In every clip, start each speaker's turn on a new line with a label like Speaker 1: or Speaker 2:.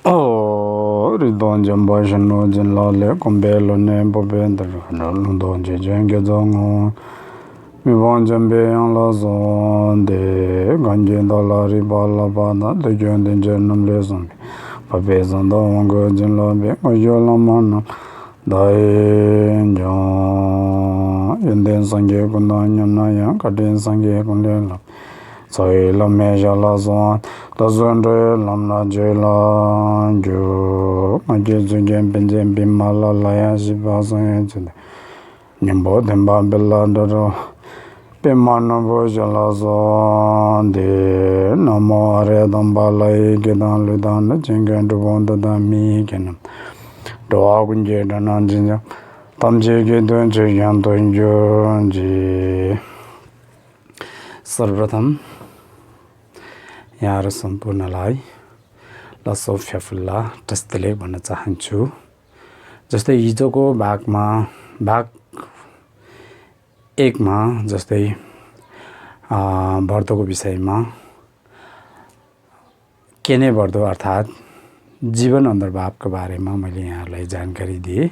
Speaker 1: Ridon jamba shano jin la le kombe lo ne bobe ndar lundon je jenge zongo mi bon jambe yang la zon de ganje da la ri ba la ba da de jon den je nam le zon pa be zon da wang go jin la be o yo la ma na da e jo yen den sang ge kun da nyam na ya ka den sang ge kun le la Soy la meja la zon, la zon re lam la je la jo, ma je zun gen ben jen bin ma la la ya si ba zon ya jen. Nimbo den ba bella doro, bin ma no bo je la zon de, na mo re dan ba la e ge dan lu dan na jen gen du bon da dan mi gen. Do a gun je dan nan jen ja, tam je ge dun je yan dun jo je. सर्वप्रथम यहाँ सम्पूर्णलाई लसो फ्याफुल्ला टस्तले भन्न चाहन्छु जस्तै हिजोको भाग 1 मा जस्तै बढ्दोको विषयमा केने बढ्दो अर्थात जीवन अन्तर्भावको बारेमा मैले यहाँलाई जानकारी दिए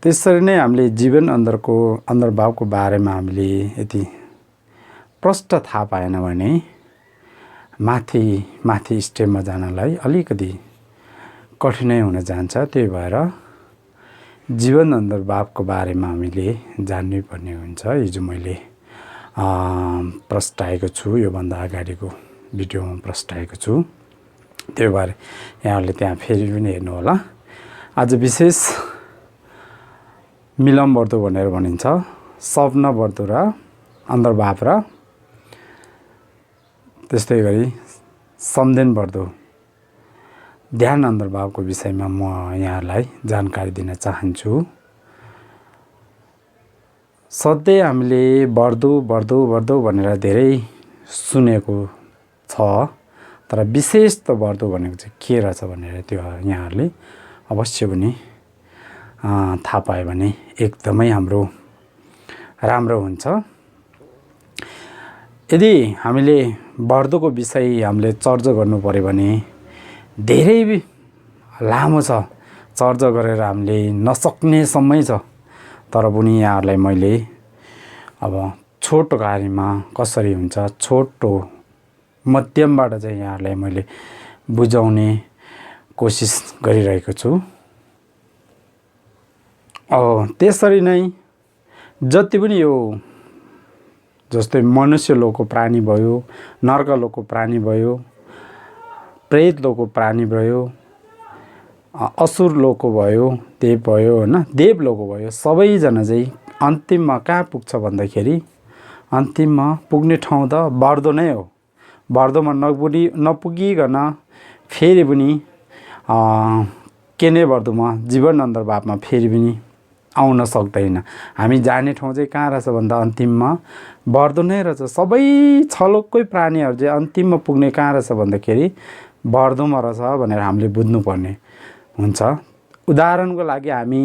Speaker 1: त्यसरी नै हामीले जीवन अन्तर्भावको बारेमा हामीले यति प्रष्ट थाहा पाएन भने माथि स्टेपमा जानलाई अलिकति कठिनाइ हुन जान्छ त्यही भएर जीवन अन्तर्भावको बारेमा हामीले जान्नै पर्ने हुन्छ हिजो मैले प्रस्ताएको छु यो भन्दा अगाडिको भिडियोमा प्रस्ताएको छु त्यही भएर यहाँहरूले त्यहाँ फेरि पनि हेर्नु होला आज विशेष मिलम बढ्दो भनेर भनिन्छ सपना बढ्दो र अन्तर्भाव र त्यस्तै गरी सम्झन बढ्दो ध्यान अन्तर्भावको विषयमा म यहाँलाई जानकारी दिन चाहन्छु सधैँ हामीले बढ्दो भनेर धेरै सुनेको छ तर विशेष त बढ्दो भनेको चाहिँ के रहेछ भनेर त्यो यहाँहरूले अवश्य पनि थाहा पायो भने एकदमै हाम्रो राम्रो हुन्छ यदि हामीले बढ्दोको विषय हामीले चर्चा गर्नु पर्यो भने धेरै लामो छ चर्चा गरेर हामीले नसक्ने समय छ तर पनि यहाँहरूलाई मैले अब छोटो कार्यमा कसरी हुन्छ छोटो मध्यमबाट चाहिँ यहाँहरूलाई मैले बुझाउने कोसिस गरिरहेको छु त्यसरी नै जति पनि यो जस्तै मनुष्य लोकको प्राणी भयो नर्क लोकको प्राणी भयो प्रेत लोकको प्राणी भयो असुर लोकको भयो देव भयो हैन देव लोकको भयो सबैजना चाहिँ अन्तिममा कहाँ पुग्छ भन्दाखेरि अन्तिममा पुग्ने ठाउँ त बढ्दो नै हो बढ्दोमा नपुगिकन फेरि पनि केने बढ्दोमा जीवन अन्तर्भावमा फेरि पनि आउन सक्दैन हामी जाने ठाउँ चाहिँ कहाँ रहेछ भन्दा अन्तिममा बढ्दो नै रहेछ सबै छलोककै प्राणीहरू चाहिँ अन्तिममा पुग्ने कहाँ रहेछ भन्दाखेरि बढ्दोमा रहेछ भनेर हामीले बुझ्नुपर्ने हुन्छ उदाहरणको लागि हामी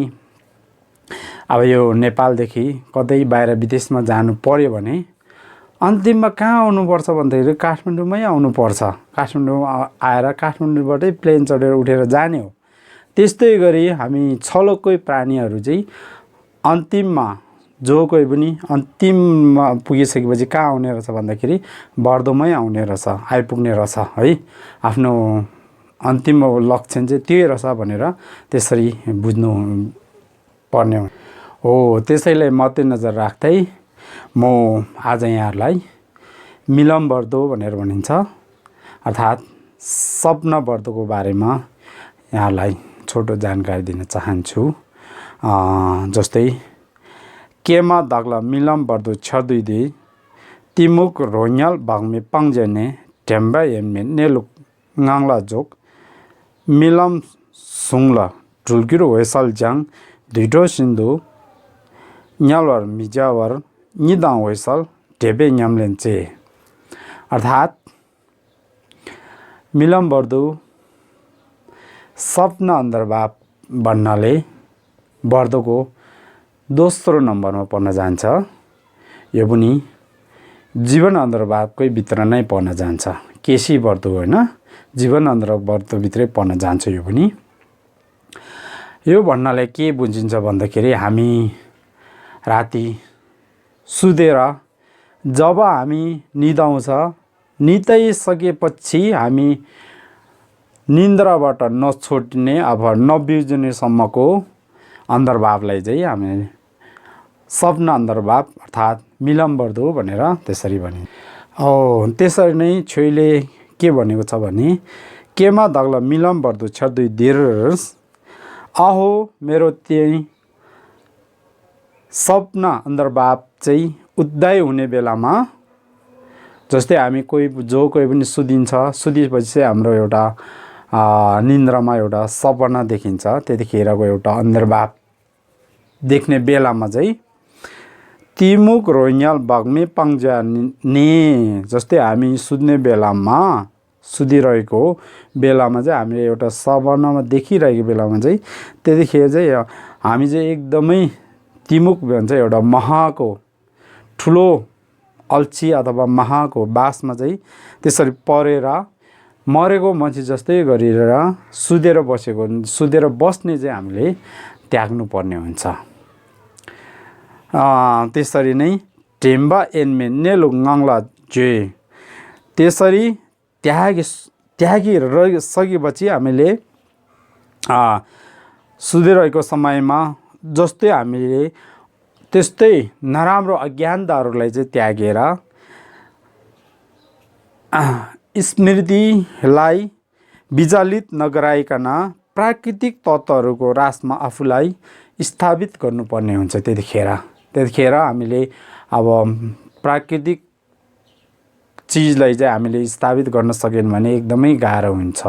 Speaker 1: अब यो नेपालदेखि कतै बाहिर विदेशमा जानु पर्यो भने अन्तिममा कहाँ आउनुपर्छ भन्दाखेरि काठमाडौँमै आउनुपर्छ काठमाडौँ आएर काठमाडौँबाटै प्लेन चढेर उठेर जाने हो त्यस्तै गरी हामी छलोककै प्राणीहरू चाहिँ अन्तिममा जो कोही पनि अन्तिममा पुगिसकेपछि कहाँ आउने रहेछ भन्दाखेरि बढ्दोमै आउने रहेछ आइपुग्ने रहेछ है आफ्नो अन्तिम लक्ष्य चाहिँ त्यही रहेछ भनेर त्यसरी बुझ्नु पर्ने हो त्यसैलाई मध्यनजर राख्दै म आज यहाँहरूलाई मिलम बढ्दो भनेर भनिन्छ अर्थात् सपना बढ्दोको बारेमा यहाँलाई छोटो जानकारी दिन चाहन्छु जस्तै केमा दाग्ला मिलम बढ्दो छर्दुइदे तिमुक रोन्याल बाग्मे पाङजेने Temba एममे नेलुक ngang jok milam sungla tulgiro wesal jang duido sindu nyalwar mijawar nidang wesal tebe nyamlen चे अर्थात मिलम बढ्दो सपना अन्तर्भाव बन्नाले बढ्दोको दोस्रो नम्बरमा पर्न जान्छ यो पनि जीवन अन्तर्भावकै भित्र नै पर्न जान्छ केसी बढ्दो हैन जीवन अन्धर व्रतभित्रै पर्न जान्छ। यो पनि यो भन्नाले के बुझिन्छ भन्दाखेरि हामी राति सुतेर जब हामी निदाउँछ, निदाइसकेपछि हामी निन्द्राबाट नछुट्ने अब नबिउजनेसम्मको अन्तर्भावलाई चाहिँ हामी सपना अन्तर्भाव अर्थात् मिलम्बर्दो भनेर त्यसरी भने। त्यसरी नै छोइले के भनेको छ भने केमा दग्ल मिलम्बर्दो छर्दुई देरस आहो मेरो त्यही सपना अन्तर्भाव चाहिँ उदय हुने बेलामा, जस्तै हामी कोही पनि सुतिन्छ, सुतेपछि चाहिँ हाम्रो एउटा निन्द्रामा एउटा सपना देखिन्छ, त्यतिखेरको एउटा अन्तर्भाव देख्ने बेलामा चाहिँ तिमुक रोइयाल बाग्मे पाङ्जा ने, जस्तै हामी सुत्ने बेलामा सुतिरहेको बेलामा चाहिँ हामीले एउटा सपनामा देखिरहेको बेलामा चाहिँ त्यतिखेर चाहिँ हामी चाहिँ एकदमै तिमुक भन्छ एउटा महाको ठुलो अल्छी अथवा महाको बासमा चाहिँ त्यसरी परेर मरेको मान्छे जस्तै गरेर सुतेर बस्ने चाहिँ हामीले त्याग्नु पर्ने हुन्छ। त्यसरी नै टेम्बा एनमे नेलु गाङ्ला जे, त्यसरी त्यागिसकेपछि हामीले सुतिरहेको समयमा जस्तै हामीले त्यस्तै नराम्रो अज्ञानताहरूलाई चाहिँ त्यागेर स्मृतिलाई विचलित नगराइकन प्राकृतिक तत्त्वहरूको रासमा आफूलाई स्थापित गर्नुपर्ने हुन्छ। त्यतिखेर हामीले अब प्राकृतिक चिजलाई चाहिँ हामीले स्थापित गर्न सकेन भने एकदमै गाह्रो हुन्छ।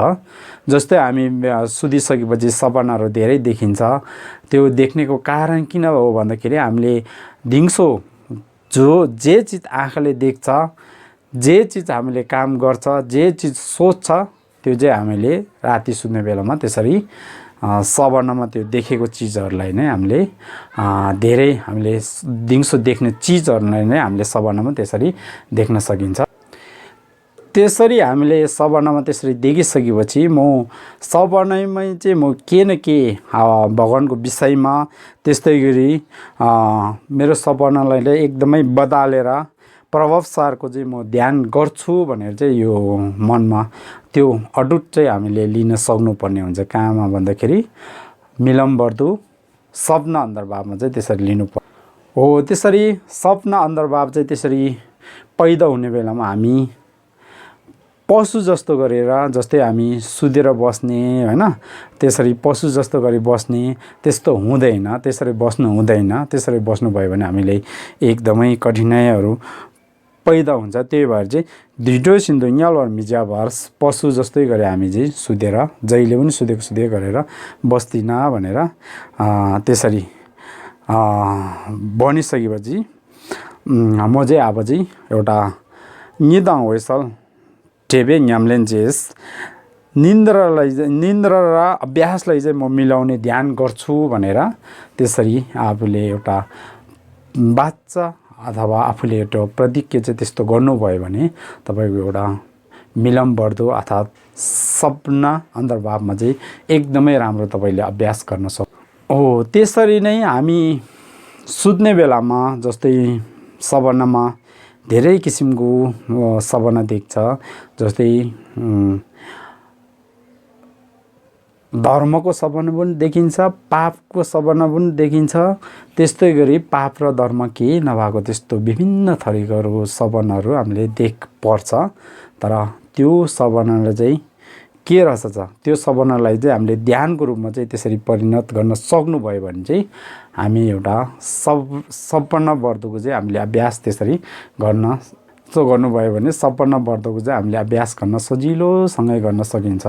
Speaker 1: जस्तै हामी सुतिसकेपछि सपनाहरू धेरै देखिन्छ, त्यो देख्नेको कारण किन हो भन्दाखेरि हामीले दिउँसो जे चिज आँखाले देख्छ, जे चिज हामीले काम गर्छ, जे चिज सोच्छ, त्यो चाहिँ हामीले राति सुत्ने बेलामा त्यसरी सपनामा त्यो देखेको चिजहरूलाई नै हामीले हामीले दिउँसो देख्ने चिजहरूलाई नै हामीले सपनामा त्यसरी देख्न सकिन्छ। त्यसरी हामीले सपनामा त्यसरी देखिसकेपछि म सपनामै चाहिँ म के न के भगवानको विषयमा त्यस्तै गरी मेरो सपनालाई एकदमै बदलेर प्रभावसारको चाहिँ म ध्यान गर्छु भनेर चाहिँ यो मनमा त्यो अडुट चाहिँ हामीले लिन सक्नुपर्ने हुन्छ। कहाँमा भन्दाखेरि मिलम्बर्दो सपना अन्तर्भावमा चाहिँ त्यसरी लिनुपर्छ हो। त्यसरी सपना अन्तर्भाव चाहिँ त्यसरी पैदा हुने बेलामा हामी पशु जस्तो गरेर, जस्तै हामी सुतेर बस्ने होइन, त्यसरी पशु जस्तो गरी बस्ने त्यस्तो हुँदैन, त्यसरी बस्नु हुँदैन। त्यसरी बस्नुभयो भने हामीले एकदमै कठिनाइहरू पैदा हुन्छ। त्यही भएर चाहिँ ढिटो सिन्धु न्यालवर मिजा भर्स पशु जस्तै गरी हामी चाहिँ सुतेर जहिले पनि सुतेको गरेर बस्दिनँ भनेर त्यसरी भनिसकेपछि म चाहिँ अब चाहिँ एउटा निदाङ वेसल टेबे न्याम्लेन्जेस निन्द्रा र अभ्यासलाई चाहिँ म मिलाउने ध्यान गर्छु भनेर त्यसरी आफूले एउटा बाचा अथवा आफूले एउटा प्रतिज्ञा चाहिँ त्यस्तो गर्नुभयो भने तपाईँको एउटा मिलम्बर्दो अर्थात् सपना अन्तर्भावमा चाहिँ एकदमै राम्रो तपाईँले अभ्यास गर्न सक्नु। त्यसरी नै हामी सुत्ने बेलामा जस्तै सपनामा धेरै किसिमको सपना देख्छ, जस्तै धर्मको सपना पनि देखिन्छ, पापको सपना पनि देखिन्छ। त्यस्तै गरी पाप र धर्म के नभएको त्यस्तो विभिन्न थरीको सपनाहरू हामीले पर्छ। तर त्यो सपनालाई चाहिँ के रहेछ, त्यो सपनालाई चाहिँ हामीले ध्यानको रूपमा चाहिँ त्यसरी परिणत गर्न सक्नुभयो भने चाहिँ हामी एउटा सपना वर्धको चाहिँ हामीले अभ्यास त्यसरी गर्नुभयो भने सपना वर्धको चाहिँ हामीले अभ्यास गर्न सजिलोसँगै गर्न सकिन्छ।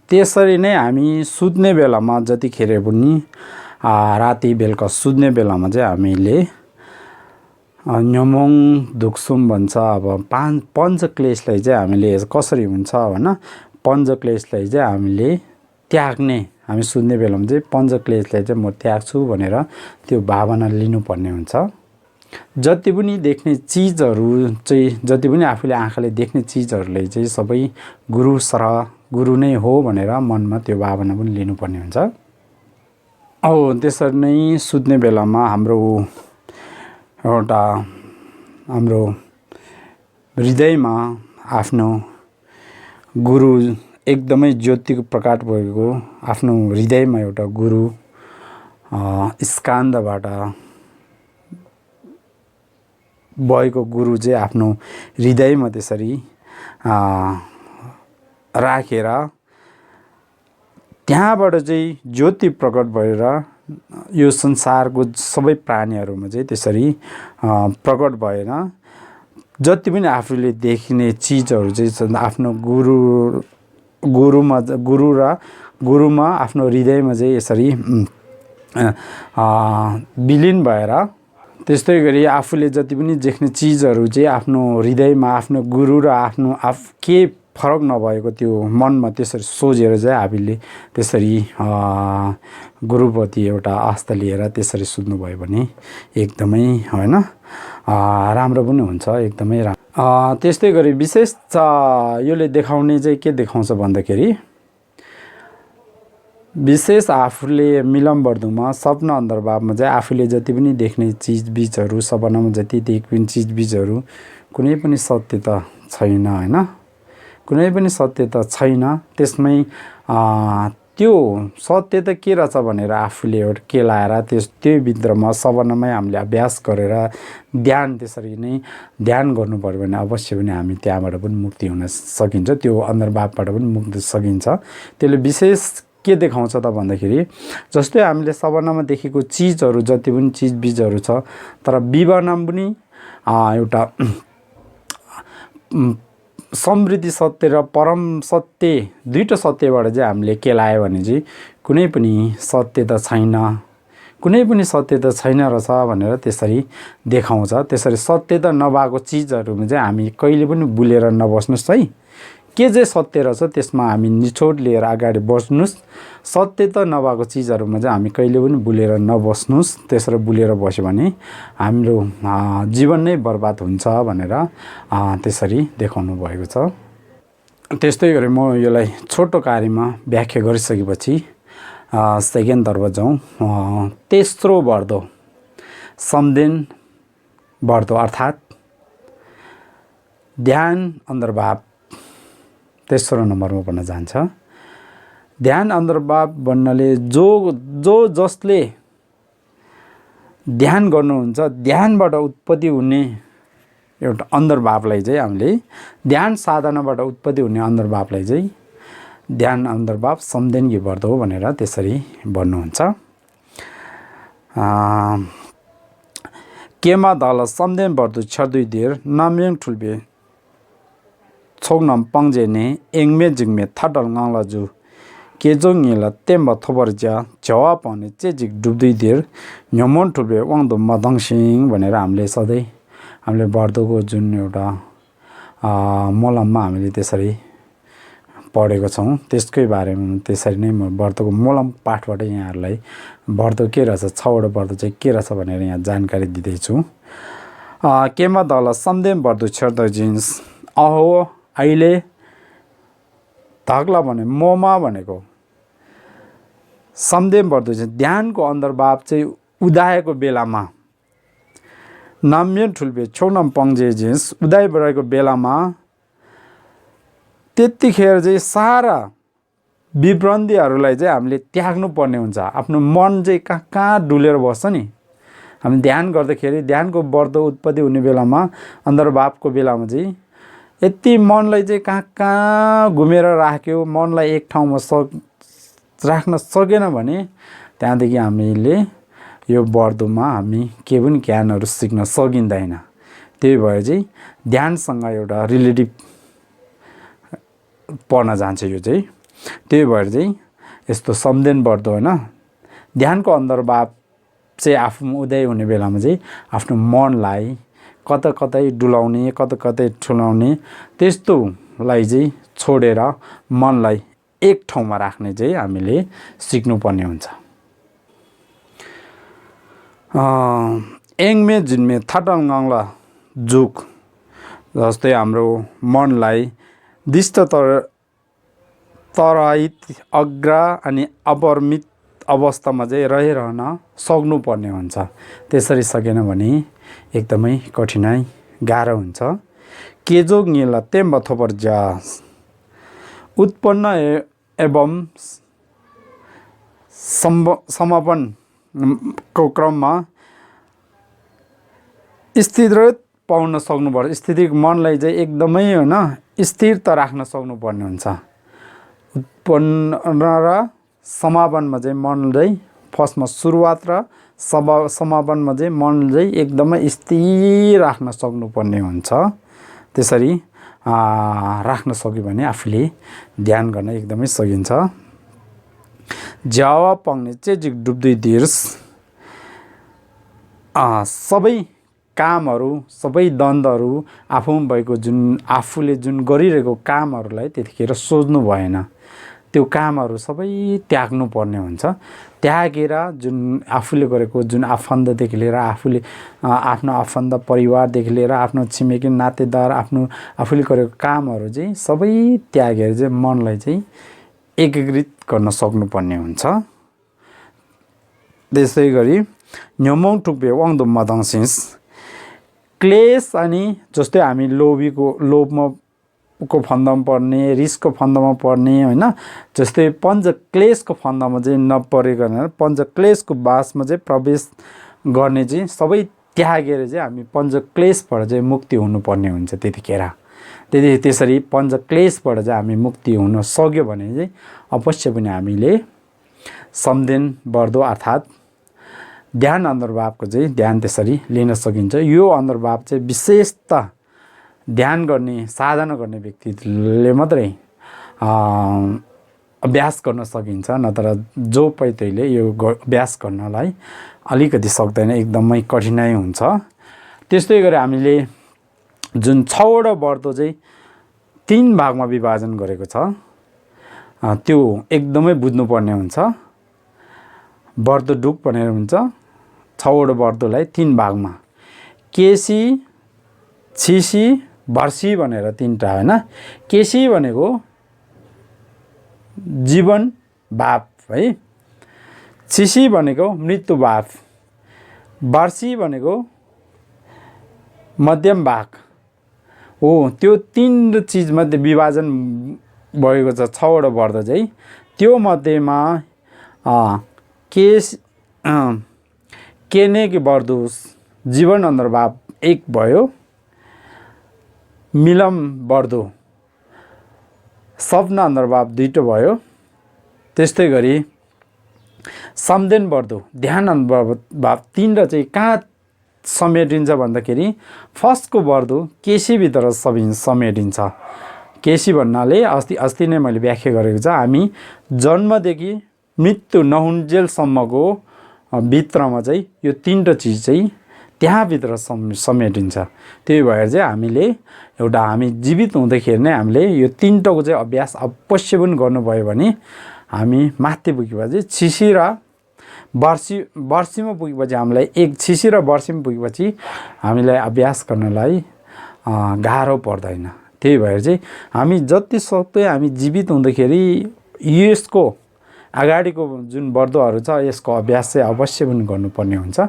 Speaker 1: त्यसरी नै हामी सुत्ने बेलामा जतिखेर पनि राति बेलुका सुत्ने बेलामा चाहिँ हामीले न्यमोङ दुक्सुम भन्छ। अब पञ्चक्लेशलाई चाहिँ हामीले कसरी हुन्छ होइन, पञ्चक्लेशलाई चाहिँ हामीले त्याग्ने, हामी सुत्ने बेलामा चाहिँ पञ्चक्लेशलाई चाहिँ म त्याग्छु भनेर त्यो भावना लिनुपर्ने हुन्छ। जति पनि देख्ने चिजहरू चाहिँ जति पनि आफूले आँखाले देख्ने चिजहरूले चाहिँ सबै गुरु नै हो भनेर मनमा त्यो भावना पनि लिनुपर्ने हुन्छ। त्यसरी नै सुत्ने बेलामा हाम्रो हृदयमा आफ्नो गुरु एकदमै ज्योतिको प्रकाट भएको आफ्नो हृदयमा एउटा गुरु स्कन्धबाट भएको गुरु चाहिँ आफ्नो हृदयमा त्यसरी राखेर त्यहाँबाट चाहिँ ज्योति प्रकट भएर यो संसारको सबै प्राणीहरूमा चाहिँ त्यसरी प्रकट भएर जति पनि आफूले देखिने चिजहरू चाहिँ आफ्नो गुरुमा आफ्नो हृदयमा चाहिँ यसरी विलिन भएर त्यस्तै गरी आफूले जति पनि देख्ने चिजहरू चाहिँ आफ्नो हृदयमा आफ्नो गुरु र आफ्नो के फरक नभएको त्यो मनमा त्यसरी सोचेर चाहिँ हामीले त्यसरी गुरुप्रति एउटा आस्था लिएर त्यसरी सुत्नुभयो भने एकदमै हैन राम्रो पनि हुन्छ, एकदमै राम्रो। त्यस्तै गरी विशेष योले देखाउने चाहिँ के देखाउँछ भन्दाखेरि विशेष आफूले मिलमवर्दुमा सपना अन्तर्भावमा चाहिँ आफूले जति पनि देख्ने चिजबिजहरू सपनामा जति देख्ने चिजबिजहरू कुनै पनि सत्य त छैन हैन, कुनै पनि सत्य त छैन। त्यसमै त्यो सत्य त के रहेछ भनेर आफूले एउटा केलाएर त्यो भित्रमा सपनामै हामीले अभ्यास गरेर ध्यान त्यसरी नै ध्यान गर्नु पर्यो भने अवश्य पनि हामी त्यहाँबाट पनि मुक्ति हुन सकिन्छ, त्यो अन्तर्भावबाट पनि मुक्ति सकिन्छ। त्यसले विशेष के देखाउँछ त भन्दाखेरि जस्तै हामीले सपनामा देखेको चिजहरू जति पनि चिजबिजहरू छ तर विवरण पनि एउटा समृद्धि सत्य र परम सत्य दुईटा सत्यबाट चाहिँ हामीले केलायो भने चाहिँ कुनै पनि सत्य त छैन, कुनै पनि सत्य त छैन रहेछ भनेर त्यसरी देखाउँछ। त्यसरी सत्य त नभएको चिजहरूमा चाहिँ हामी कहिले पनि बुलेर नबस्नुस् है, के चाहिँ सत्य रहेछ त्यसमा हामी निचोड लिएर अगाडि बस्नुस्। सत्य त नभएको चिजहरूमा चाहिँ हामी कहिले पनि बुलेर नबस्नुस्, त्यसरी बुलेर बस्यो भने हाम्रो जीवन नै बर्बाद हुन्छ भनेर त्यसरी देखाउनु भएको छ। त्यस्तै गरी म यसलाई छोटो कार्यमा व्याख्या गरिसकेपछि सेकेन्डतर्फ जाउँ। तेस्रो बढ्दो सम्देन बढ्दो अर्थात् ध्यान अन्तर्भाव तेस्रो नम्बरमा बन्न जान्छ। ध्यान अन्तर्भाव बन्नले जसले ध्यान गर्नुहुन्छ ध्यानबाट उत्पत्ति हुने एउटा अन्तर्भावलाई चाहिँ हामीले ध्यान साधनाबाट उत्पत्ति हुने अन्तर्भावलाई चाहिँ ध्यान अन्तर्भाव सम्देनगी बढ्दो भनेर त्यसरी भन्नुहुन्छ। केमा दल सम्देन बढ्दो छर्दुई धेर नाम्यङ ठुल्बे छोग्नम पङ्जेने एङमे जिङमे थाटल गाउँलाजु केजोङला तेम्ब थोबर्ज्या झवा पाउने चेजिक डुब्दै धेर न्यमन ठुल्बे वाङदो मदङसिङ भनेर हामीले सधैँ हामीले बढ्दोको जुन एउटा मलममा हामीले त्यसरी पढेको छौँ त्यसकै बारेमा त्यसरी नै म बढ्दोको मलम पाठबाट यहाँहरूलाई बढ्दो के रहेछ छवटा बढ्दो चाहिँ के रहेछ भनेर यहाँ जानकारी दिँदैछु। केमा दल सम्देन बढ्दो छर्द जिन्स अहो अहिले धग्ला भने मोमा भनेको सम्देन बढ्दो चाहिँ ध्यानको अन्तर्भाव चाहिँ उदाएको बेलामा नाम्य ठुल्बे छोनम पङ्जे जिन्स उदाय भएको बेलामा त्यतिखेर चाहिँ सारा विभ्रान्तिहरूलाई चाहिँ हामीले त्याग्नु पर्ने हुन्छ। आफ्नो मन चाहिँ कहाँ कहाँ डुलेर बस्छ नि, हामी ध्यान गर्दाखेरि ध्यानको बढ्दो उत्पत्ति हुने बेलामा अन्तर्भावको बेलामा चाहिँ यति मनलाई चाहिँ कहाँ कहाँ घुमेर राख्यो, मनलाई एक ठाउँमा राख्न सकेन भने त्यहाँदेखि हामीले यो बढ्दोमा हामी के पनि ज्ञानहरू सिक्न सकिँदैन। त्यही भएर चाहिँ ध्यानसँग एउटा रिलेटिभ पर्न जान्छ यो चाहिँ। त्यही भएर चाहिँ यस्तो सम्देन बढ्दो होइन ध्यानको अन्तर्भाव चाहिँ आफूमा उदय हुने बेलामा चाहिँ आफ्नो मनलाई कता कतै डुलाउने कता कतै ठुलाउने त्यस्तोलाई चाहिँ छोडेर मनलाई एक ठाउँमा राख्ने चाहिँ हामीले सिक्नुपर्ने हुन्छ। एङमे जिन्मे थाटाङ्गाङ्ला जुक जस्तै हाम्रो मनलाई दिष्ट तराइत अग्रा अनि अपरिमित अवस्थामा चाहिँ रहिरहन सक्नुपर्ने हुन्छ। त्यसरी सकेन भने एकदमै कठिनाइ गाह्रो हुन्छ। केजो ङेला तेम्ब थोपर जास उत्पन्न एवं समापनको क्रममा स्थिरता पाउन सक्नुपर्छ। स्थिति मनलाई चाहिँ एकदमै होइन स्थिरता राख्न सक्नुपर्ने हुन्छ। उत्पन्न र समापनमा चाहिँ मन चाहिँ फर्स्टमा सुरुवात र समापनमा चाहिँ मन चाहिँ एकदमै स्थिर राख्न सक्नुपर्ने हुन्छ। त्यसरी राख्न सक्यो भने आफूले ध्यान गर्न एकदमै सकिन्छ। ज्यावा पाउने चेजिक डुब्दै दिर्स सबै कामहरू सबै द्वन्द्वहरू आफूमा भएको जुन आफूले जुन गरिरहेको कामहरूलाई त्यतिखेर सोच्नु भएन। त्यो कामहरू सबै त्याग्नु पर्ने हुन्छ। त्यागेर जुन आफूले गरेको जुन आफन्तदेखि लिएर आफूले आफ्नो आफन्त परिवारदेखि लिएर आफ्नो छिमेकी नातेदार आफूले गरेको कामहरू चाहिँ सबै त्यागेर चाहिँ मनलाई चाहिँ एकीकृत गर्न सक्नुपर्ने हुन्छ। त्यसै गरी न्यमौँ टुप्पे वाङदो मदङसिस क्लेश अनि जस्तै हामी लोभमा को फन्दामा पर्ने रिसको फन्दामा पर्ने होइन जस्तै पञ्चक्लेशको फन्दामा चाहिँ नपरेको पञ्चक्लेशको बासमा चाहिँ प्रवेश गर्ने चाहिँ सबै त्यागेर चाहिँ हामी पञ्चक्लेशबाट चाहिँ मुक्ति हुनुपर्ने हुन्छ। त्यसरी पञ्चक्लेशबाट चाहिँ हामी मुक्ति हुन सक्यो भने चाहिँ अवश्य पनि हामीले सम्देन बढ्दो अर्थात् ध्यान अन्तर्भावको चाहिँ ध्यान त्यसरी लिन सकिन्छ। यो अन्तर्भाव चाहिँ विशेषतः ध्यान गर्ने साधना गर्ने व्यक्तिले मात्रै अभ्यास गर्न सकिन्छ। नत्र जो पैतैले यो अभ्यास गर्नलाई अलिकति सक्दैन, एकदमै कठिनाइ हुन्छ। त्यस्तै गरी हामीले जुन 6वटा वर्तो चाहिँ 3 भागमा विभाजन गरेको छ त्यो एकदमै बुझ्नुपर्ने हुन्छ। वर्तो डुक भनेर हुन्छ 6वटा वर्तोलाई 3 भागमा केसी छिसी वर्षी भनेर 3टा होइन। केसी भनेको जीवन भाव है, छिसी भनेको मृत्यु भाव, वर्षी भनेको मध्यम भाग हो। त्यो 3 चिजमध्ये विभाजन भएको छ 6वटा वर्त चाहिँ। त्यो मध्येमा केनेकी वर्दुस जीवन अन्तर्भाव 1 भयो, मिलम बढ्दो सपना अन्तर्भाव 2 भयो। त्यस्तै गरी सम्देन बढ्दो ध्यान अन्तर्भाव 3 चाहिँ कहाँ समेटिन्छ भन्दाखेरि फर्स्टको बढ्दो केसीभित्र समेटिन्छ। केसी भन्नाले अस्ति नै मैले व्याख्या गरेको छ, हामी जन्मदेखि मृत्यु नहुन्जेलसम्मको भित्रमा चाहिँ यो 3 चिज चाहिँ त्यहाँभित्र समेटिन्छ। त्यही भएर चाहिँ हामीले हामी जीवित हुँदाखेरि नै हामीले यो 3टाको चाहिँ अभ्यास अवश्य पनि गर्नुभयो भने हामी माथि पुगेपछि छिसी र वर्षीमा पुगेपछि हामीलाई छिसी र वर्षीमा पुगेपछि हामीलाई अभ्यास गर्नलाई गाह्रो पर्दैन। त्यही भएर चाहिँ हामी जति सक्दो हामी जीवित हुँदाखेरि यसको अगाडिको जुन वर्दोहरू छ यसको अभ्यास चाहिँ अवश्य पनि गर्नुपर्ने हुन्छ।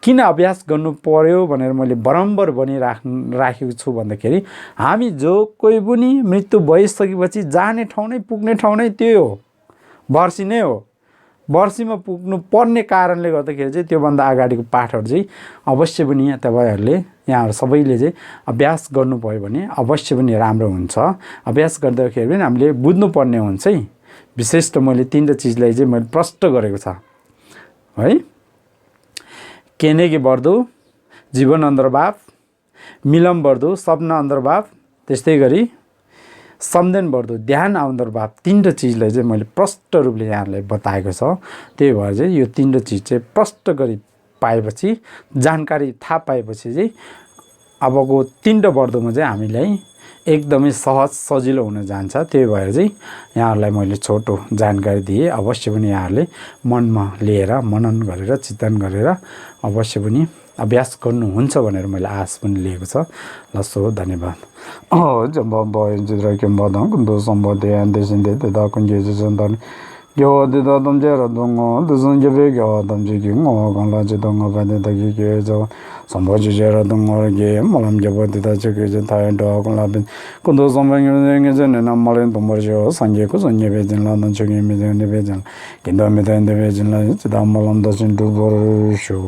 Speaker 1: किन अभ्यास गर्नु पर्यो भनेर मैले बराबर राखेको छु भन्दाखेरि हामी जो कोही पनि मृत्यु भइसकेपछि जाने ठाउँ नै पुग्ने ठाउँ नै त्यही हो, वर्षी नै हो। वर्षीमा पुग्नु पर्ने कारणले गर्दाखेरि चाहिँ त्योभन्दा अगाडिको पाठहरू चाहिँ अवश्य पनि यहाँहरू सबैले चाहिँ अभ्यास गर्नुभयो भने अवश्य पनि राम्रो हुन्छ। अभ्यास गर्दाखेरि पनि हामीले बुझ्नुपर्ने हुन्छ है। विशेष त मैले 3 चिजलाई चाहिँ मैले प्रष्ट गरेको छ है। केनेकी बढ्दो जीवन अन्तर्भाव, मिलम बढ्दो सपना अन्तर्भाव, त्यस्तै गरी सम्देन बढ्दो ध्यान अन्तर्भाव 3 चिजलाई चाहिँ मैले प्रष्ट रूपले यहाँहरूलाई बताएको छ। त्यही भएर चाहिँ यो 3 चिज चाहिँ प्रष्ट गरी पाएपछि जानकारी थाहा पाएपछि चाहिँ अबको 3 वर्दोमा चाहिँ हामीलाई एकदमै सहज सजिलो हुन जान्छ। त्यही भएर चाहिँ यहाँहरूलाई मैले छोटो जानकारी दिएँ। अवश्य पनि यहाँहरूले मनमा लिएर मनन गरेर चिन्तन गरेर अवश्य पनि अभ्यास गर्नुहुन्छ भनेर मैले आश पनि लिएको छ। ल सो धन्यवाद। जब भयो के बदम कुन्दो सम्बन्ध देशिन्दे त्यता कुन सन्तान यो दिदा दम जेर दङ दसन जेबे गयो दम जे कि गला जे दङ बादे दगि के जो सम्बन्ध जेर दङ गे मलम जेबो दिदा जे के जे थाय ड गला बिन कुन्दो सम्बन्ध गे जे न मलेन दम जो संजे को संजे बे जन ला न चगे मे जे ने बे जन किन्दो मे दे बे जन ला जे दा मलम दसन दु बोर शो